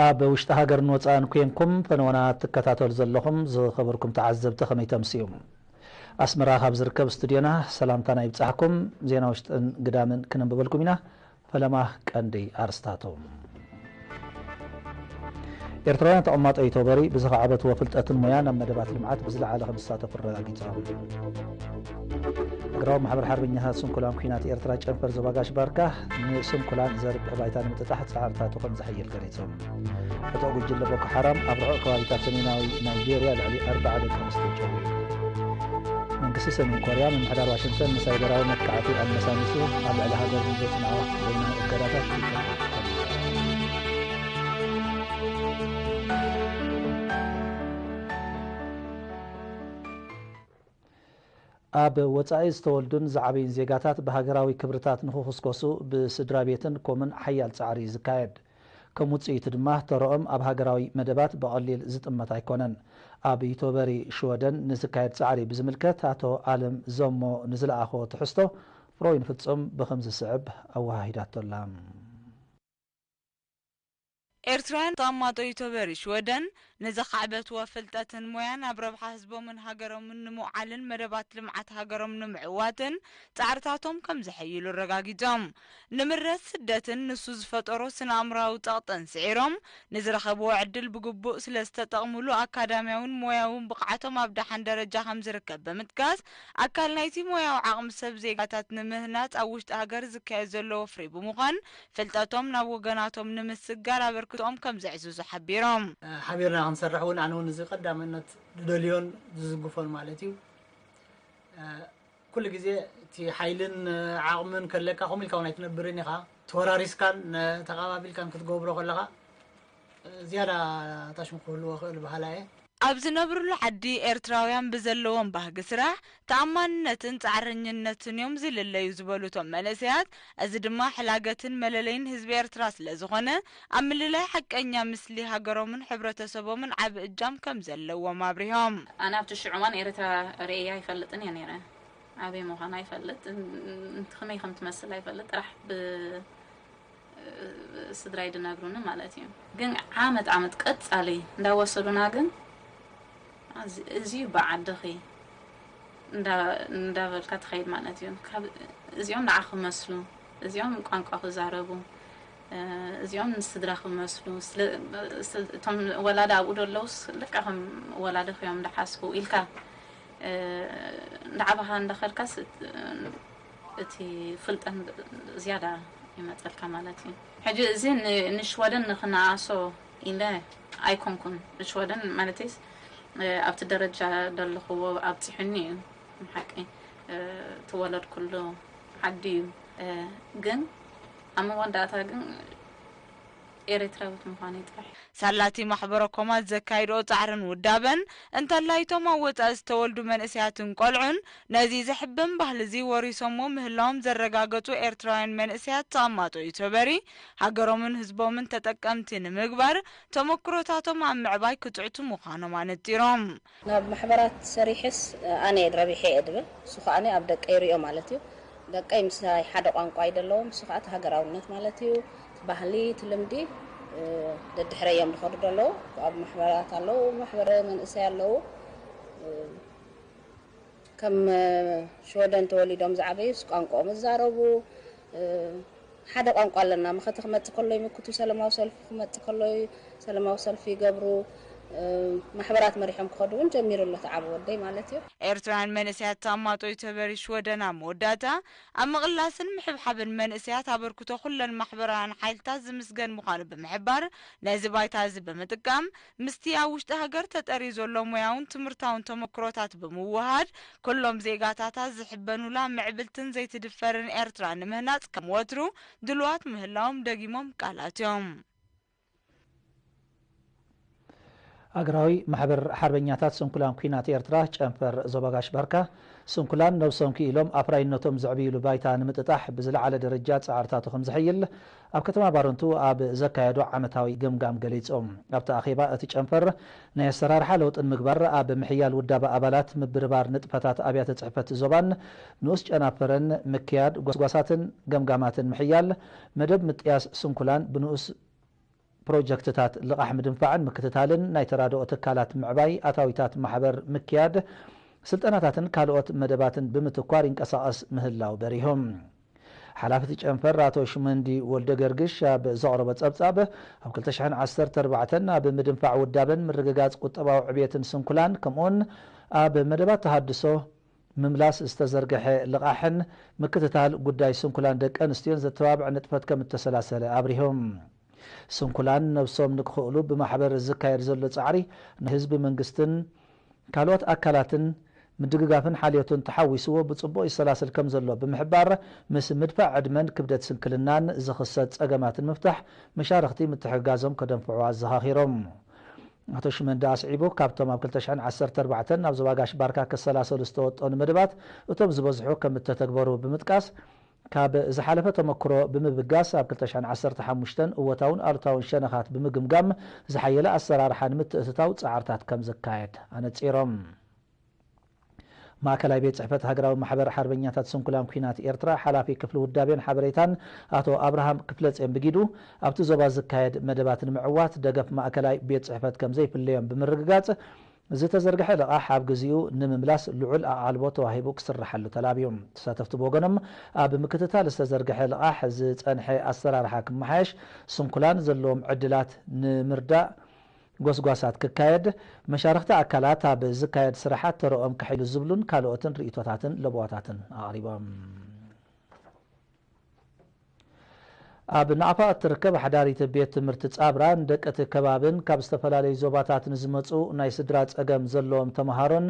ኣብ ውሽጢ ሃገርን ወጻእን ኮንኩም ፈነወና ትከታተሉ ዘለኹም ዝኸበርኩም ተዓዘብቲ ከመይ ተምስዩ? ኣስመራ ካብ ዝርከብ ስቱድዮና ሰላምታና ይብጻሕኩም። ዜና ውሽጥን ግዳምን ክነንብበልኩም ኢና። ፈለማ ቀንዲ ኣርስታቶም። ኤርትራውያን ተቐማጦ ኢቶበሪ ብዝኸዓበትዎ ፍልጠትን ሞያን ኣብ መደባት ልምዓት ብዝለዓለ ከም ዝሳተፉ ኣረጋጊጾም። ሃገራዊ ማሕበር ሓርበኛታት ስንኩላን ኲናት ኤርትራ ጨንፈር ዞባ ጋሽ ባርካ ንስንኩላን ዘርብሕ ባይታ ንምጥጣሕ ጻዕርታቱ ከም ዘሐይል ገሊጾም። ዕጡቕ ጉጅለ ቦኮ ሓራም ኣብ ርሑቕ ከባቢታት ሰሜናዊ ናይጄርያ ልዕሊ ኣርብዓ ደቂ ኣንስትዮ ጨውዩ። መንግስቲ ሰሜን ኮርያ ምምሕዳር ዋሽንግተን ንሳይበራዊ መጥቃዕቲ ኣመሳሚሱ ኣብ ልዕሊ ሃገሩ ንዘጽንዖ በይናዊ እገዳታት ይጠልብ። ኣብ ወጻኢ ዝተወልዱን ዝዓበዩን ዜጋታት ብሃገራዊ ክብርታት ንኽኹስኮሱ ብስድራ ቤትን ኮምን ሓያል ጻዕሪ እዩ ዝካየድ። ከም ውጽኢቱ ድማ ተረኦም ኣብ ሃገራዊ መደባት ብቐሊል ዝጥመት ኣይኮነን። ኣብ ዩቶበሪ ሽወደን ንዝካየድ ጻዕሪ ብዝምልከት ኣቶ ኣለም ዘሞ ንዝለኣኾ ትሕዝቶ ፍሮይን ፍጹም ብኸም ዝስዕብ ኣወሃሂዳቶ ኣላ። ኤርትራውያን ተቐማጦ ዩቶበሪ ሽወደን ንዘኻዕበትዎ ፍልጠትን ሞያን ኣብ ረብሓ ህዝቦምን ሃገሮምን ንምውዓልን መደባት ልምዓት ሃገሮም ንምዕዋትን ጻዕርታቶም ከም ዘሐይሉ ኣረጋጊጾም። ንምረት ስደትን ንሱ ዝፈጠሮ ስነ ኣእምራዊ ጸቕጥን ስዒሮም ንዝረኸብዎ ዕድል ብግቡእ ስለ ዝተጠቕምሉ ኣካዳሚያውን ሞያውን ብቕዓቶም ኣብ ደሓን ደረጃ ከም ዝርከብ ብምጥቃስ ኣካል ናይቲ ሞያዊ ዓቕሚ ሰብ ዜጋታት ንምህናጽ ኣብ ውሽጢ ሃገር ዝካየድ ዘሎ ወፍሪ ብምዃን ፍልጠቶም ናብ ወገናቶም ንምስጋር ኣበርክቶኦም ከም ዘዕዝዙ ሓቢሮም። ሓቢርና ክንሰርሕ እውን ኣነ እውን እዚ ቀዳምነት ዝደልዮን ዝዝግፎን ማለት እዩ። ኩሉ ግዜ እቲ ሓይልን ዓቕምን ከለካ ከምኡ ኢልካ እውን ኣይትነብርን ኢኻ። ተወራሪስካን ተቐባቢልካን ክትገብሮ ከለኻ ዝያዳ ታሽሙ ክህልዎ ክእል በሃላ እየ። ኣብ ዝነብርሉ ዓዲ ኤርትራውያን ብዘለዎም ባህጊ ስራሕ፣ ተኣማንነትን ጻዕረኝነትን እዮም ዝልለዩ ዝበሉ እቶም መንእሰያት፣ እዚ ድማ ሕላገትን መለለይን ህዝቢ ኤርትራ ስለ ዝኾነ፣ ኣብ ምልላይ ሓቀኛ ምስሊ ሃገሮምን ሕብረተሰቦምን ዓቢ እጃም ከም ዘለዎም ኣብሪሆም። ኣነ ኣብቲ ሽዑ እዋን ኤርትራ ርእየ ኣይፈልጥን እየ ነይረ። ኣበይ ምዃና ኣይፈልጥ፣ እን-፣ እን-፣ ከመይ ከም ትመስል ኣይፈልጥ። ጥራሕ ብ-፣ ስድራይ ድነግሩኒ ማለት እዩ። ግን ዓመት ዓመት ቀጻሊ እንዳወሰዱና ግን፣ እዚ፣ እዚ እዩ ብዓድኺ እንዳ-፣ እንዳበልካ ትኸይድ ማለት እዩ። ካብ፣ እዚኦም ንዓ ክመስሉ፣ እዚኦም ቋንቋ ክዛረቡ፣ እ፣ እዚኦም ንስድራ ክመስሉ፣ ስለ-፣ ስ-፣ እቶም ወላዲ ኣብኡ ደለውስ ልክዕ ከም ወላዲ እዮም ዝሓስቡ ኢልካ፣ እ፣ እንዳዓበኻ እንዳኸድካስ፣ እ፣ እቲ ፍልጠት ዝያዳ ይመጸልካ ማለት እዩ። ሕጂ እዚ ን-፣ ንሽወደን ንኽነኣሶ ኢለ ኣይኮንኩን። ንሽወደን ማለተይስ፣ እ፣ ኣብቲ ደረጃ ደለኽዎ ኣብጺሑኒ እዩ። ሓቂ፣ እ፣ ትወለድኩሉ ዓዲ እዩ። እ፣ ግን ኣብ መወዳእታ ግን ኤርትራዊት ምዃነይ ጥራሕ። ሳላቲ ማሕበረ ኮማት ዘካይድኦ ጻዕርን ውዳበን፣ እንተላይ እቶም ኣብ ወጻኢ ዝተወልዱ መንእሰያትን ቆልዑን፣ ነዚ ዘሕብን ባህሊ እዚ ወሪሶሞ ምህላዎም ዘረጋገጹ ኤርትራውያን መንእሰያት ተቐማጦ ኢቶበሪ፣ ሃገሮምን ህዝቦምን ተጠቀምቲ ንምግባር፣ ተመክሮታቶም ኣብ ምዕባይ ክትዕቱ ምዃኖም ኣነጺሮም። ናብ ማሕበራት ሰሪሐስ ኣነ እየ ረቢሐ እየ ድብል፣ እሱ ከኣ ኣብ ደቀይ ርእዮ ማለት እዩ። ደቀይ ምሳይ ሓደ ቋንቋ እዩ ደለዎም፣ እሱ ከኣ እቲ ሃገራውነት ማለት እዩ። እቲ ባህሊ፣ እቲ ልምዲ፣ እ፣ ደድሕረይ እዮም ዝኸዱ ደለዉ። ኣብ ማሕበራት ኣለዉ፣ ማሕበረ መንእሰይ ኣለዉ። እ፣ ከም፣ እ፣ ሽወደን ተወሊዶም ዝዓበዩስ ቋንቋኦም ይዛረቡ። እ፣ ሓደ ቋንቋ ኣለና። መኸተ ክመጽእ ከሎ ይምክቱ፣ ሰለማዊ ሰልፊ ክመጽእ ከሎ ይ-፣ ሰለማዊ ሰልፊ ይገብሩ። እ፣ ማሕበራት መሪሖም ክኸዱ እውን ጀሚሩ ኣሎ፣ እቲ ዓቢ ወደይ ማለት እዩ። ኤርትራውያን መንእሰያት ተቐማጦ ኢቶበሪ ሽወደን ኣብ መወዳእታ፣ ኣብ ምቕላስን ምሕብሓብን መንእሰያት ኣበርክቶ ኩለን ማሕበራውያን ሓይልታት ዝምስገን ምዃኑ ብምሕባር፣ ነዚ ባይታ እዚ ብምጥቃም፣ ምስቲ ኣብ ውሽጢ ሃገር ተጠርዩ ዘሎ ሞያውን ትምህርታውን ተመክሮታት ብምውህሃድ፣ ኩሎም ዜጋታታ ዝሕበኑላ ምዕብልትን ዘይትድፈርን ኤርትራ ንምህናጽ ከም ወትሩ ድሉዋት ምህላዎም ደጊሞም ቃል ኣትዮም። ሃገራዊ ማሕበር ሓርበኛታት ስንኩላን ኲናት ኤርትራ ጨንፈር ዞባ ጋሽ ባርካ፣ ስንኩላን ነብሶም ክኢሎም ኣፍራይነቶም ዘዕብይሉ ባይታ ንምጥጣሕ ብዝለዓለ ደረጃ ጻዕርታቱ ከም ዘሐይል ኣብ ከተማ ባረንቱ ኣብ ዘካየዶ ዓመታዊ ገምጋም ገሊጾም። ኣብቲ ኣኼባ እቲ ጨንፈር ናይ ኣሰራርሓ ለውጥን ምግባር ኣብ ምሕያል ውዳበ ኣባላት ምብርባር ንጥፈታት ኣብያተ ጽሕፈት ዞባን ንኡስ ጨናፍረን ምክያድ ጎስጓሳትን ገምጋማትን ምሕያል መደብ ምጥያስ ስንኩላን ብንኡስ ፕሮጀክትታት ልቓሕ ምድንፋዕን ምክትታልን፣ ናይ ተራድኦ ትካላት ምዕባይ፣ ኣታዊታት ማሕበር ምክያድ፣ ስልጠናታትን ካልኦት መደባትን ብምትኳር ይንቀሳቐስ ምህላው በሪሆም። ሓላፊ እቲ ጨንፈር ኣቶ ሽመንዲ ወልደ ገርግሽ ኣብ ዘቕረቦ ጸብጻብ፣ ኣብ ክልተ ሽሕን ዓሰርተ ኣርባዕተን ኣብ ምድንፋዕ ውዳበን ምርግጋጽ ቁጠባዊ ዕብየትን ስንኩላን፣ ከምኡውን ኣብ መደባት ተሃድሶ ምምላስ ዝተዘርግሐ ልቓሕን ምክትታል ጉዳይ ስንኩላን ደቂ ኣንስትዮን ዘተባብዕ ንጥፈት ከም እተሰላሰለ ኣብሪሆም። ስንኩላን ነብሶም ንክኽእሉ ብማሕበር ዝካየድ ዘሎ ጻዕሪ፣ ናይ ህዝቢ መንግስትን ካልኦት ኣካላትን ምድግጋፍን ሓልዮትን ተሓዊስዎ ብጽቡቕ ይሰላሰል ከም ዘሎ ብምሕባር፣ ምስ ምድፋእ ዕድመን ክብደት ስንክልናን ዝኽሰት ጸገማት ንምፍታሕ መሻርኽቲ ምትሕግጋዞም ከደንፍዑ ኣዘኻኺሮም። ኣቶ ሽመንዲ ኣስዒቡ፣ ካብቶም ኣብ ክልተ ሽሕን ዓሰርተ ኣርባዕተን ናብ ዞባ ጋሽ ባርካ ክሰላሰሉ ዝተወጠኑ መደባት እቶም ዝበዝሑ ከም እተተግበሩ ብምጥቃስ፣ ካብ ዝሓለፈ ተመክሮ ብምብጋስ ኣብ ክልተ ሽሕን ዓሰርተ ሓሙሽተን እወታውን ኣሉታውን ሸነኻት ብምግምጋም ዝሓየለ ኣሰራርሓ ንምትእትታው ጻዕርታት ከም ዝካየድ ኣነጺሮም። ማእከላይ ቤት ጽሕፈት ሃገራዊ ማሕበር ሓርበኛታት ስንኩላን ኲናት ኤርትራ ሓላፊ ክፍሊ ውዳቤን ሓበሬታን ኣቶ ኣብርሃም ክፍለጼን ብጊዱ፣ ኣብቲ ዞባ ዝካየድ መደባት ንምዕዋት ደገፍ ማእከላይ ቤት ጽሕፈት ከም ዘይፍለዮም ብምርግጋጽ፣ ዝተዘርግሐ ልቓሕ ኣብ ግዜኡ ንምምላስ ልዑል ኣቓልቦ ተዋሂቡ ክስርሓሉ ተላብዩ። ተሳተፍቲ ብወገኖም፣ ኣብ ምክትታል ዝተዘርግሐ ልቓሕ ዝጸንሐ ኣሰራርሓ ክመሓየሽ፣ ስንኩላን ዘለዎም ዕድላት ንምርዳእ ጎስጓሳት ክካየድ፣ መሻርኽቲ ኣካላት ኣብ ዝካየድ ስራሓት ተረኦም ከሐይሉ ዝብሉን ካልኦትን ርእይቶታትን ለበዋታትን ኣቕሪቦም። ኣብ ናቕፋ እትርከብ ሓዳሪት ቤት ትምህርቲ ጻብራ፣ ንደቂ እቲ ከባብን ካብ ዝተፈላለዩ ዞባታት ንዝመጹ ናይ ስድራ ጸገም ዘለዎም ተምሃሮን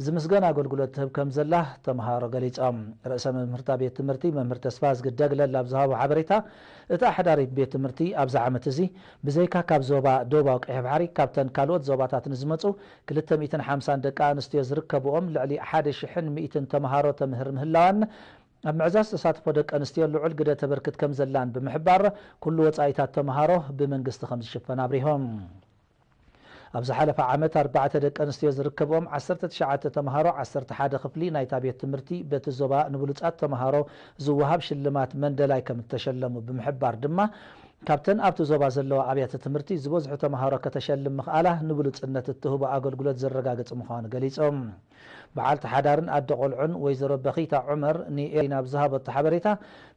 ዝምስገን ኣገልግሎት ትህብ ከም ዘላ ተምሃሮ ገሊጾም። ርእሰ መምህርታ ቤት ትምህርቲ መምህር ተስፋዝጊ ደግለል ኣብ ዝሃቦ ሓበሬታ፣ እታ ሓዳሪት ቤት ትምህርቲ ኣብዚ ዓመት እዚ ብዘይካ ካብ ዞባ ደቡባዊ ቀይሕ ባሕሪ፣ ካብተን ካልኦት ዞባታት ንዝመጹ ክልተ ሚእትን ሓምሳን ደቂ ኣንስትዮ ዝርከብኦም ልዕሊ ሓደ ሽሕን ሚእትን ተምሃሮ ተምህር ምህላዋን፣ ኣብ ምዕዛዝ ተሳትፎ ደቂ ኣንስትዮ ልዑል ግደ ተበርክት ከም ዘላን ብምሕባር፣ ኩሉ ወጻኢታት ተምሃሮ ብመንግስቲ ከም ዝሽፈን ኣብሪሆም። ኣብ ዝሓለፈ ዓመት ኣርባዕተ ደቂ ኣንስትዮ ዝርከብኦም ዓሰርተ ትሽዓተ ተምሃሮ ዓሰርተ ሓደ ክፍሊ ናይታ ቤት ትምህርቲ በቲ ዞባ ንብሉጻት ተምሃሮ ዝወሃብ ሽልማት መንደላይ ከም እተሸለሙ ብምሕባር ድማ፣ ካብተን ኣብቲ ዞባ ዘለዋ ኣብያተ ትምህርቲ ዝበዝሑ ተምሃሮ ከተሸልም ምኽኣላ ንብሉጽነት እትህቦ ኣገልግሎት ዘረጋግጽ ምዃኑ ገሊጾም። በዓልቲ ሓዳርን ኣደ ቆልዑን ወይዘሮ በኺታ ዑመር ንኤሪና ኣብ ዝሃበቶ ሓበሬታ፣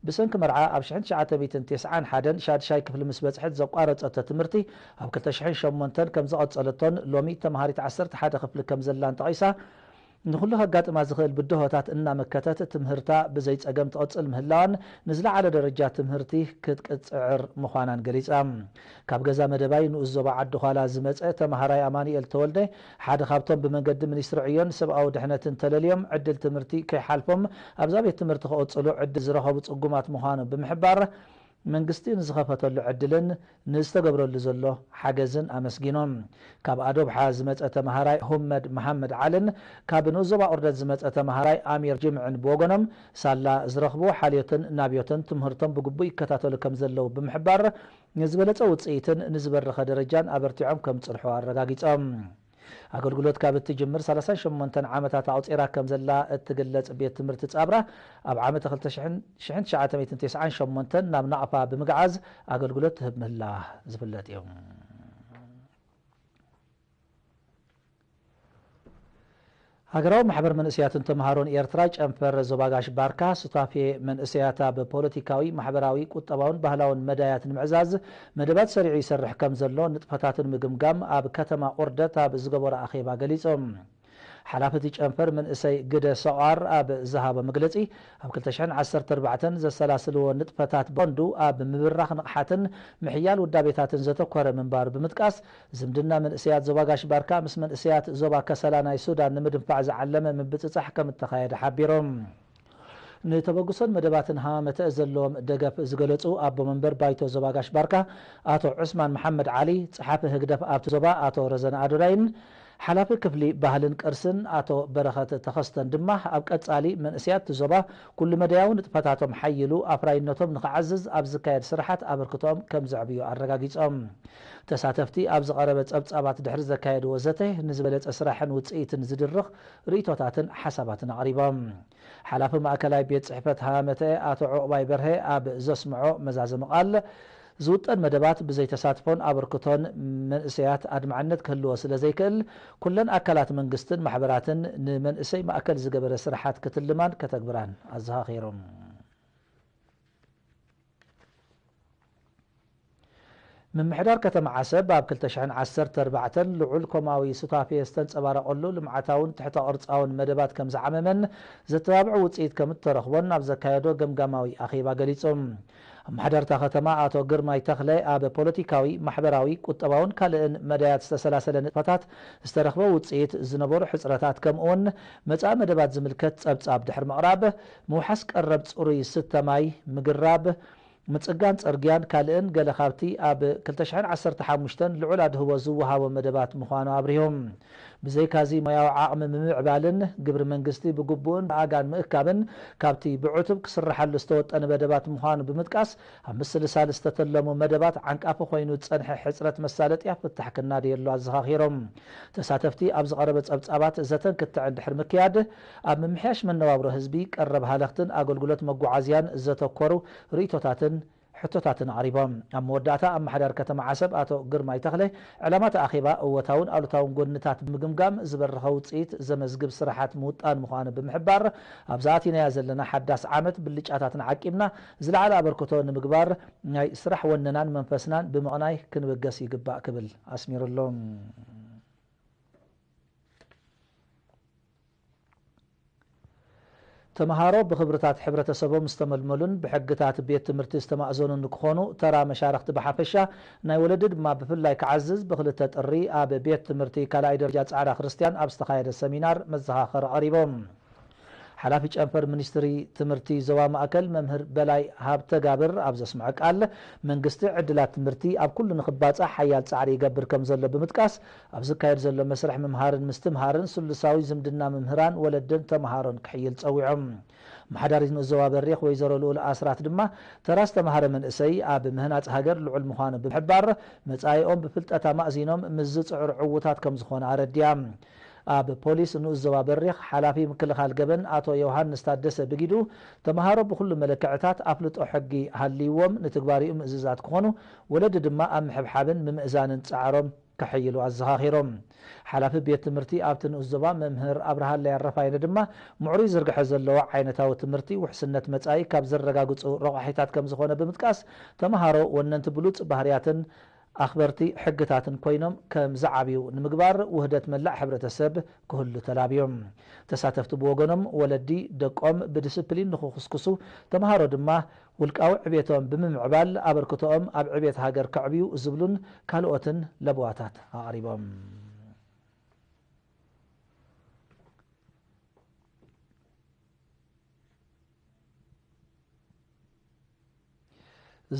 ብሰንኪ መርዓ ኣብ ሽሕን ትሽዓተ ሚእትን ተስዓን ሓደን ሻድሻይ ክፍሊ ምስ በጽሐት ዘቋረጸቶ ትምህርቲ ኣብ ክልተ ሽሕን ሸሞንተን ከም ዝቐጸለቶን ሎሚ ተምሃሪት ዓሰርተ ሓደ ክፍሊ ከም ዘላን ጠቒሳ፣ ንኹሉ ከጋጥማ ዝኽእል ብድሆታት እናመከተት ትምህርታ ብዘይ ጸገም ትቕጽል ምህላዋን ንዝለዓለ ደረጃ ትምህርቲ ክትቅጽዕር ምዃናን ገሊጻ። ካብ ገዛ መደባይ ንኡስ ዞባ ዓዲ ዃላ ዝመጸ ተምሃራይ ኣማኑኤል ተወልደ ሓደ ካብቶም ብመንገዲ ሚኒስትሪ ዕዮን ሰብኣዊ ድሕነትን ተለልዮም ዕድል ትምህርቲ ከይሓልፎም ኣብዛ ቤት ትምህርቲ ክቕጽሉ ዕድል ዝረኸቡ ጽጉማት ምዃኑ ብምሕባር፣ መንግስቲ ንዝኸፈተሉ ዕድልን ንዝተገብረሉ ዘሎ ሓገዝን ኣመስጊኖም። ካብ ኣዶብሓ ዝመጸ ተምሃራይ ሁመድ መሓመድ ዓልን ካብ ንኡስ ዞባ ኦርደት ዝመጸ ተምሃራይ ኣሚር ጅምዕን ብወገኖም፣ ሳላ ዝረኽብዎ ሓልዮትን ናብዮትን ትምህርቶም ብግቡእ ይከታተሉ ከም ዘለዉ ብምሕባር፣ ንዝበለጸ ውጽኢትን ንዝበረኸ ደረጃን ኣበርቲዖም ከም ዝጽንሑ ኣረጋጊጾም። ኣገልግሎት ካብ እትጅምር ሰላሳን ሸሞንተን ዓመታት ኣቑጺራ ከም ዘላ እትግለጽ ቤት ትምህርቲ ጻብራ፣ ኣብ ዓመተ ክልተ ሽሕን ትሽዓተ ሚእትን ተስዓን ሸሞንተን ናብ ናቕፋ ብምግዓዝ ኣገልግሎት ትህብ ምህላ ዝፍለጥ እዩ። ሃገራዊ ማሕበር መንእሰያትን ተምሃሮን ኤርትራ ጨንፈር ዞባ ጋሽ ባርካ፣ ሱታፌ መንእሰያት ኣብ ፖለቲካዊ፣ ማሕበራዊ፣ ቁጠባውን ባህላውን መዳያት ንምዕዛዝ መደባት ሰሪዑ ይሰርሕ ከም ዘሎ ንጥፈታቱ ንምግምጋም ኣብ ከተማ ኦርደት ኣብ ዝገበሮ ኣኼባ ገሊጹ። ሓላፊ እቲ ጨንፈር መንእሰይ ግደ ሰቋር ኣብ ዝሃቦ መግለጺ፣ ኣብ ክልተ ሽሕን ዓሰርተ ኣርባዕተን ዘሰላስልዎ ንጥፈታት ብቐንዱ ኣብ ምብራኽ ንቕሓትን ምሕያል ውዳቤታትን ዘተኮረ ምንባሩ ብምጥቃስ፣ ዝምድና መንእሰያት ዞባ ጋሽ ባርካ ምስ መንእሰያት ዞባ ከሰላ ናይ ሱዳን ንምድንፋዕ ዝዓለመ ምብጽጻሕ ከም እተኻየደ ሓቢሮም። ንተበግሶን መደባትን ሃማመተ ዘለዎም ደገፍ ዝገለጹ ኣቦ መንበር ባይቶ ዞባ ጋሽ ባርካ ኣቶ ዑስማን መሓመድ ዓሊ፣ ጸሓፊ ህግደፍ ኣብቲ ዞባ ኣቶ ረዘነ ኣዶላይን ሓላፊ ክፍሊ ባህልን ቅርስን ኣቶ በረኸት ተኸስተን ድማ፣ ኣብ ቀጻሊ መንእሰያት እቲ ዞባ ኩሉ መዳያዊ ንጥፈታቶም ሓይሉ ኣፍራይነቶም ንኽዓዝዝ ኣብ ዝካየድ ስራሓት ኣበርክቶኦም ከም ዘዕብዩ ኣረጋጊጾም። ተሳተፍቲ ኣብ ዝቐረበ ጸብጻባት ድሕሪ ዘካየድዎ ዘተ፣ ንዝበለጸ ስራሕን ውጽኢትን ዝድርኽ ርእይቶታትን ሓሳባትን ኣቕሪቦም። ሓላፊ ማእከላይ ቤት ጽሕፈት ሃመተ ኣቶ ዑቕባይ በርሀ ኣብ ዘስምዖ መዛዘሚ ቃል፣ ዝውጠን መደባት ብዘይተሳትፎን ኣበርክቶን መንእሰያት ኣድማዕነት ክህልዎ ስለ ዘይክእል፣ ኩለን ኣካላት መንግስትን ማሕበራትን ንመንእሰይ ማእከል ዝገበረ ስራሓት ክትልማን ከተግብራን ኣዘኻኺሮም። ምምሕዳር ከተማ ዓሰብ ኣብ ክልተ ሽሕን ዓሰርተ ኣርባዕተን ልዑል ኮማዊ ሱታፌ ዝተንጸባረቐሉ ልምዓታውን ትሕተ ቅርጻውን መደባት ከም ዝዓመመን ዘተባብዕ ውጽኢት ከም እተረኽቦን ኣብ ዘካየዶ ገምጋማዊ ኣኼባ ገሊጹ። ኣመሓዳርታ ከተማ ኣቶ ግርማይ ተኽለ ኣብ ፖለቲካዊ፣ ማሕበራዊ፣ ቁጠባውን ካልእን መዳያት ዝተሰላሰለ ንጥፈታት ዝተረኽበ ውጽኢት ዝነበሩ ሕጽረታት ከምኡውን መጻኢ መደባት ዝምልከት ጸብጻብ ድሕሪ ምቕራብ ምውሓስ ቀረብ ጽሩይ ስተ ማይ፣ ምግራብ፣ ምጽጋን ጽርግያን ካልእን ገለ ካብቲ ኣብ ክልተ ሽሕን ዓሰርተ ሓሙሽተን ልዑል ኣድህቦ ዝወሃቦ መደባት ምዃኑ ኣብሪሆም። ብዘይካዚ ሞያዊ ዓቕሚ ምምዕባልን ግብሪ መንግስቲ ብግቡእን ብኣጋን ምእካብን ካብቲ ብዕቱብ ክስርሓሉ ዝተወጠነ መደባት ምዃኑ ብምጥቃስ ኣብ ምስልሳል ዝተተለሙ መደባት ዓንቃፊ ኮይኑ ዝጸንሐ ሕጽረት መሳለጥያ ፍታሕ ክናደየሉ ኣዘኻኺሮም። ተሳተፍቲ ኣብ ዝቐረበ ጸብጻባት ዘተን ክትዕን ድሕሪ ምክያድ ኣብ ምምሕያሽ መነባብሮ ህዝቢ ቀረብ ሃለኽትን ኣገልግሎት መጓዓዝያን ዘተኮሩ ርእይቶታትን ሕቶታትን ኣቕሪቦም። ኣብ መወዳእታ ኣመሓዳሪ ከተማ ዓሰብ ኣቶ ግርማይ ተኽለ ዕላማ እቲ ኣኼባ እወታውን ኣሉታውን ጎንታት ብምግምጋም ዝበረኸ ውፅኢት ዘመዝግብ ስራሓት ምውጣን ምዃኑ ብምሕባር ኣብዚ ኣቲናያ ዘለና ሓዳስ ዓመት ብልጫታትና ዓቂብና ዝለዓለ ኣበርክቶ ንምግባር ናይ ስራሕ ወነናን መንፈስናን ብምቕናይ ክንብገስ ይግባእ ክብል ኣስሚሩሎም። ተምሃሮ ብኽብርታት ሕብረተሰቦም ዝተመልመሉን ብሕግታት ቤት ትምህርቲ ዝተማእዘኑን ንክኾኑ ተራ መሻርኽቲ ብሓፈሻ ናይ ወለዲ ድማ ብፍላይ ክዓዝዝ ብክልተ ጥሪ ኣብ ቤት ትምህርቲ ካልኣይ ደረጃ ጻዕዳ ክርስቲያን ኣብ ዝተኻየደ ሰሚናር መዘኻኸሪ ቀሪቦም። ሓላፊ ጨንፈር ሚኒስትሪ ትምህርቲ ዞባ ማእከል መምህር በላይ ሃብተጋብር ኣብ ዘስምዖ ቃል መንግስቲ ዕድላት ትምህርቲ ኣብ ኩሉ ንክባጻሕ ሓያል ጻዕሪ ይገብር ከም ዘሎ ብምጥቃስ ኣብ ዝካየድ ዘሎ መስርሕ ምምሃርን ምስትምሃርን ስሉሳዊ ዝምድና መምህራን ወለድን ተምሃሮን ክሕይል ጸዊዖም። ኣመሓዳሪት ንኡስ ዞባ በሪኽ ወይዘሮ ልኡል ኣስራት ድማ ተራ ዝተምሃረ መንእሰይ ኣብ ምህናጽ ሃገር ልዑል ምዃኑ ብምሕባር መጻኢኦም ብፍልጠት ኣማእዚኖም ምስ ዝጽዕሩ ዕዉታት ከም ዝኾነ ኣረዲያ። ኣብ ፖሊስ ንኡስ ዞባ በሪኽ ሓላፊ ምክልኻል ገበን ኣቶ ዮሃንስ ታደሰ ብጊዱ ተምሃሮ ብኹሉ መለክዕታት ኣፍልጦ ሕጊ ሃልይዎም ንትግባሪኡ ምእዙዛት ክኾኑ ወለዲ ድማ ኣብ ምሕብሓብን ምምእዛንን ጻዕሮም ከሐይሉ ኣዘኻኺሮም። ሓላፊ ቤት ትምህርቲ ኣብቲ ንኡስ ዞባ መምህር ኣብርሃለይ ኣረፋይነ ድማ ምዕሩይ ዝርግሐ ዘለዎ ዓይነታዊ ትምህርቲ ውሕስነት መጻኢ ካብ ዘረጋግጹ ረቋሒታት ከም ዝኾነ ብምጥቃስ ተምሃሮ ወነንቲ ብሉጽ ባህርያትን ኣኽበርቲ ሕግታትን ኮይኖም ከም ዝዓብዩ ንምግባር ውህደት መላእ ሕብረተሰብ ክህሉ ተላብዮም። ተሳተፍቲ ብወገኖም ወለዲ ደቆም ብድስፕሊን ንኽኹስኩሱ ተምሃሮ ድማ ውልቃዊ ዕቤቶም ብምምዕባል ኣበርክቶኦም ኣብ ዕቤት ሃገር ከዕብዩ ዝብሉን ካልኦትን ለበዋታት ኣቕሪቦም።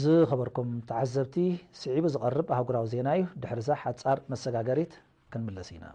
ዝኸበርኩም ተዓዘብቲ፣ ስዒቡ ዝቐርብ ኣህጉራዊ ዜና እዩ። ድሕሪዛ ሓጻር መሰጋገሪት ክንምለስ ኢና።